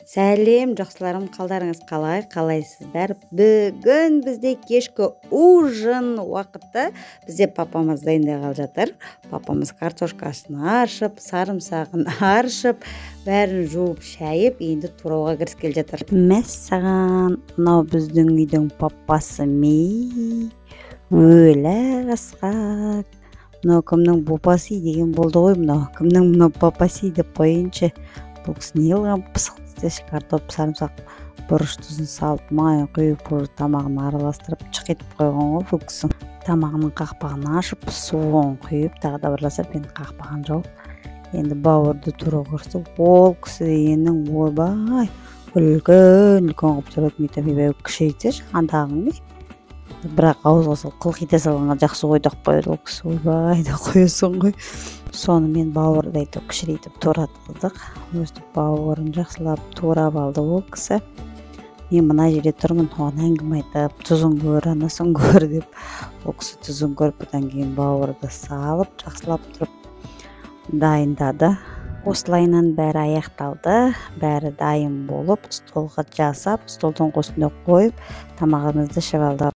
Сәлем, жақсыларым, қалдарыңыз қалай, қалайсыздар? Бүгін бізде кешкі ужин уақыты. Бізде папамыз дайындағалы жатыр. Папамыз картошкасын аршып, сарымсағын аршып, бәрін жуып, шайып, енді турауға кіріскелі жатыр. Мәссаған, мынау біздің үйдің папасы мей, өлі қасқақ. Мынау кімнің папасы деген болды ғой, мынау кімнің мынау папасы деп қояйыншы. Бұл кісі не қылған пысық десеші, картоп, сарымсақ, бұрыш, тұзын салып, майын құйып, уже тамағын араластырып, чық етіп қойған ғой бұл кісі. Тамағының қақпағын ашып, суын құйып, тағы да араластырып, енді қақпағын жауып, енді бауырды турауға кірісті. Ол кісі дегеннің, ойбай, үлкен үлкен қылып турайды, бүйтіп ойбай кішірейтсеші андағың не, бірақ ауызға салып қылқита салғанға жақсы ғой деп қояды ол кісі, ойбай деп қоясың ғой. Сонымен бауырды әйтеуір кішірейтіп туратқыздық. Өстіп бауырын жақсылап турап алды ол кісі. Мен мына жерде тұрмын, оған әңгіме айтып, тұзын көр, анасын көр деп. Ол кісі тұзын көріп, одан кейін бауырды салып, жақсылап тұрып дайындады. Осылайынан бәрі аяқталды, бәрі дайын болып, столға жасап, столдың үстіне қойып, тамағымызды ішіп алдық.